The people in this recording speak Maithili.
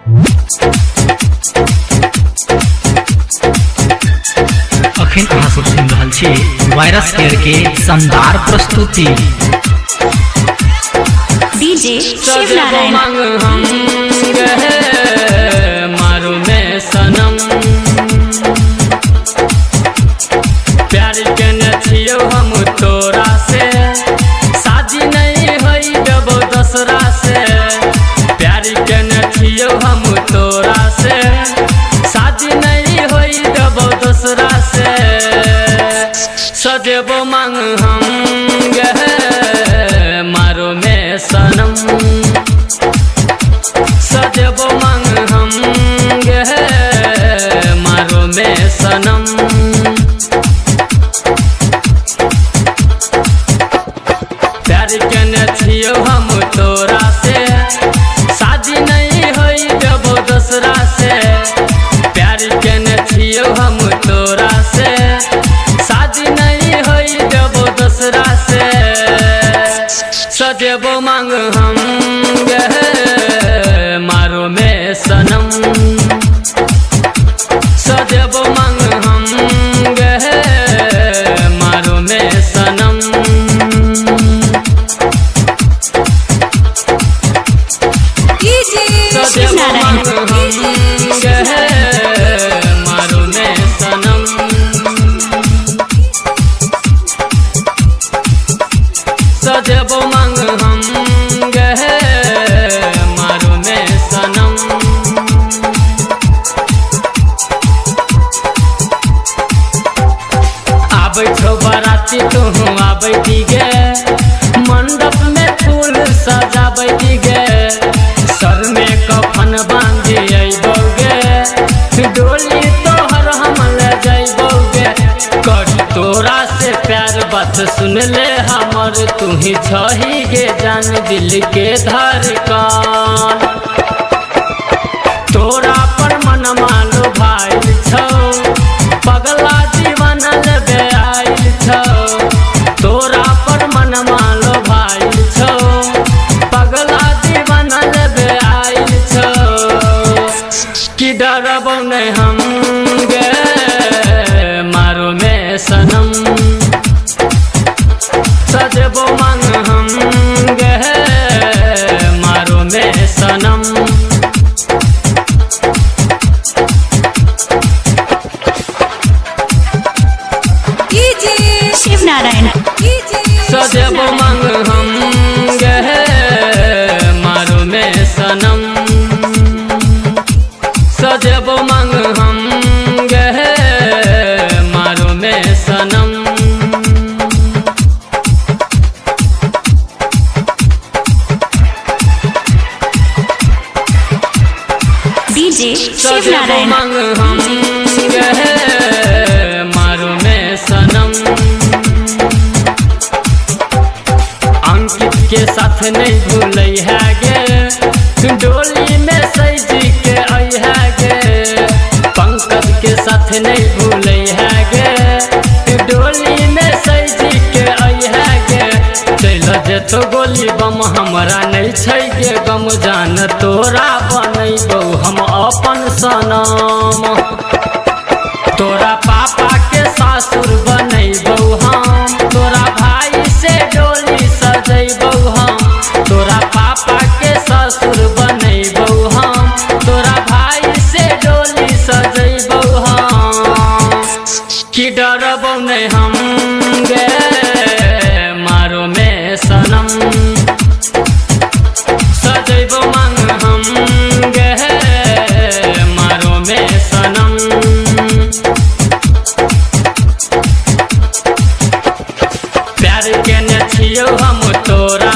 अखन अहाँ सब सुनि रहल छी वायरस केयर के शानदार प्रस्तुति। डीजे शिव सजबो नारायण। मांग हम गहे मारू में सनम, प्यार केने छियौ हम तोरा से, शादी नहीं होई देबो दोसरा से। प्यार केने छियौ हम तोरा से, शादी नहीं होई देबो दोसरा से। सजेबो मांग हम गहे मारो में सनम, सजबो मांग हम गहे मारो में सनम। प्यार केने छियौ हम तोरा से, शादी नहीं होई देबो दोसरा से। प्यार केने छियौ हम तोरा से, शादी नहीं होई देबो दोसरा से। सजेबो मांग हम गहे मारो में सनम, सजेबो मांग हम गहे मारो में सनम। शिव सजेबो नारायण। मांग हम गहे मारो में सनम, सजेबो मांग हम गहे मारो में सनम। आबै छौ बराती तोहू आबै दिगे, मंडप में फूल सजाबै दिगे। सर में कफन बांधि अइबौ गे, डोली तोहर हम ले जइबौ गे। कर तोरा से प्यार बात सुन ले हमर, तुही छही गे जान दिल के धड़कन। तोरा पर मन मानो भाइल छौ, पगला दीवाना लेबे आइल छौ। तोरा पर मन मानो भाइल छौ, पगला दीवाना लेबे आइल छौ। कि डरबौ नै हम गे मारो में सनम, सजबो मांग हम गे मारो में सनम। शिव नारायण। सजबो मांग हम गहे मारो में सनम, सजबो मांग हम गहे मारो में सनम। डीजे शिव सजबो नारायण। मांग हम गहे मारो में सनम। अंकित के साथ नहीं भूलै है गे, डोली में सैजी के आई है गे। पंकज के साथ नहीं भूलै है गे, डोली में सैजी के आई है गे। चल जेतो गोली बम हमरा नहीं छै गे गम, जान तोरा बनैबौ हम अपन सनम। तोरा पापा के सासुर बनैबौ हम, तोरा भाई से डोली सजैबौ हम। तोरा पापा के ससुर बनैबौ हम, तोरा भाई से डोली सजैबौ हम। कि डरबौ नै हम गे मारो में सनम, सजैबो मांग हम गे मारो में सनम। प्यार केने छियौ हम तोरा